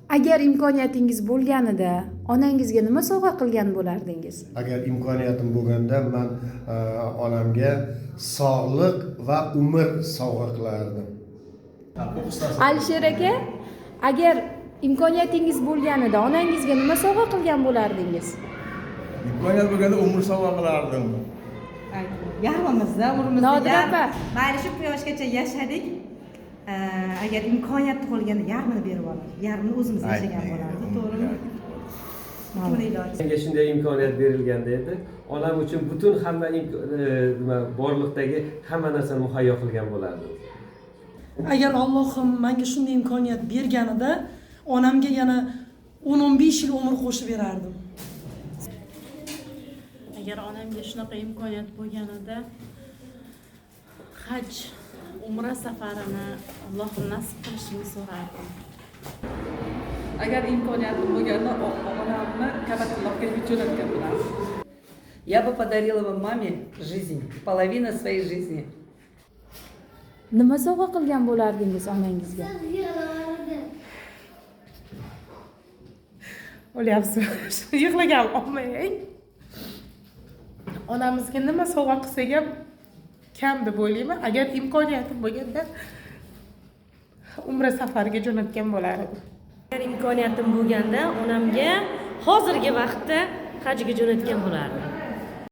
Agar imkoniyatingiz bo'lganida onangizga nima sovg'a qilgan bo'lardingiz? Agar imkoniyatim bo'lganda, man onamga sog'liq va umr sovg'a qilardim. Alisher aka, agar imkoniyatingiz bo'lganida onangizga nima sovg'a qilgan bo'lardingiz? Imkoniyat bo'lganda umr sovg'a qilardim. Yarmimizni umrimizni Nodira opa. Mayli, shu yoshgacha yashadik. Agar imkoniyat tug'ilganda yarmini berib yuborardik, yarmini o'zimiz yashagan bo'lardik, to'g'rimi? Buni iloji. Menga shunday imkoniyat berilganda edi, onam uchun butun hamma nima, borliqdagi hamma narsani muhayyo qilgan bo'lardim. Agar Allohim menga shunday imkoniyat berganida, onamga yana 10-15 yil umr qo'shib berardim. Agar onamga shunaqa imkoniyat bo'lganida, haj, umra safarini Allohim nasib qilishini so'rardim. Agar imkoniyatim bo'lganda, onamni Ka'batullohga jo'natgan bo'lardim. Я бы подарила бы маме жизнь, половину своей жизни. Nima sovg'a qilgan bo'lardingiz onangizga? O'lyapsiz, yig'lagan olmang. Onamizga nima sovg'a qilsak ham kam deb o'ylayman. Agar imkoniyatim bo'lganda, umra safariga jo'natgan bo'lardim. Agar imkoniyatim bo'lganda, onamga hozirgi vaqtda hajga jo'natgan bo'lardim.